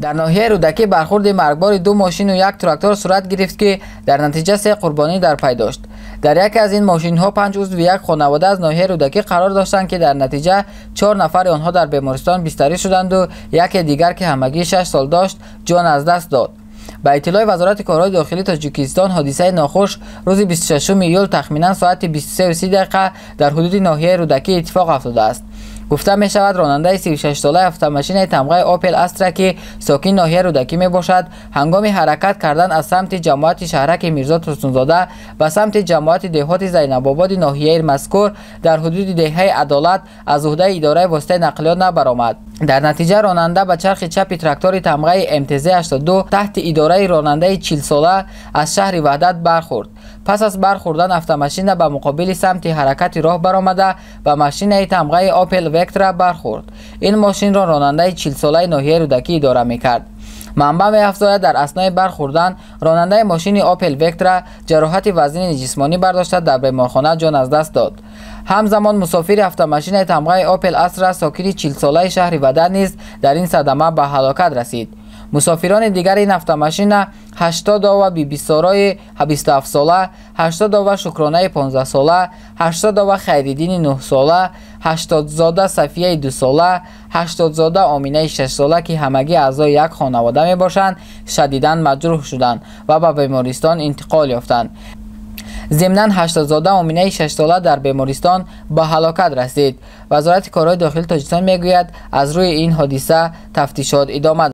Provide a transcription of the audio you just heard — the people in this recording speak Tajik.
Дар ноҳияи Рӯдакӣ бархурди маргбори ду мошину як трактор сурат гирифт, ки дар натиҷа се қурбонӣ дар пай дошт. Дар яке аз ин мошинҳо панҷ узви як хонавода аз ноҳияи Рӯдакӣ қарор доштанд, ки дар натиҷа чор нафари онҳо дар бемористон бистарӣ шуданду яке дигар, ки ҳамагӣ 6 сол дошт, ҷон аз даст дод. Ба иттилои Вазорати корҳои дохилии Тоҷикистон, ҳодисаи нохуш рӯзи 26 июл тахминан соати 23:30 дақиқа дар ҳудуди ноҳияи Рӯдакӣ иттифоқ афтодааст. Гуфта мешавад, ронандаи 36-солаи автомошинаи тамғаи Опел Астра, ки сокини ноҳияи Рӯдакӣ мебошад, ҳангоми ҳаракат кардан аз самти ҷамоати шаҳраки Мирзо Турсунзода ба самти ҷамоати деҳоти Зайнабободи ноҳияи мазкур дар ҳудуди деҳаи Адолат аз уҳдаи идораи воситаи нақлиёт набаромад. Дар натиҷа ронанда ба чархи чапи трактори тамғаи МТЗ 82 таҳти идораи ронандаи 40-сола аз шаҳри Ваҳдат бархӯрд. Пас аз бархӯрдан автомашина ба муқобили самти ҳаракати роҳ баромада, ба машинаи тамғаи Опел Вектра бархӯрд. Ин мошинро ронандаи 40-солаи ноҳияи Рӯдакӣ идора мекард. Манбаъ меафзояд, дар аснои бархӯрдан ронандаи мошини Опел Вектра ҷароҳати вазнини ҷисмонӣ бардошта, дар беморхона ҷон аз даст дод. Ҳамзамон мусофири автомошинаи тамғаи Опел Астра, сокини 40-солаи шаҳри Ваҳдат низ дар ин садама ба ҳалокат расид. Мусофирони дигари ин автомошина Ҳаштодова Бибисорои 27-сола, Ҳаштодова Шукронаи 15-сола, Ҳаштодова Хайриддини 9-сола, Ҳаштодзода Сафияи 2-сола, Ҳаштодзода Оминаи 6-сола, ки ҳамагӣ аъзои як хонавода мебошанд, шадидан маҷрӯҳ шуданд ва ба бемористон интиқол ёфтанд. Зимнан Ҳаштодзода Оминаи 6-сола дар бемористон ба ҳалокат расид. Вазорати корҳои дохилии Тоҷикистон мегӯяд, аз рӯи ин ҳодиса тафтишот идома.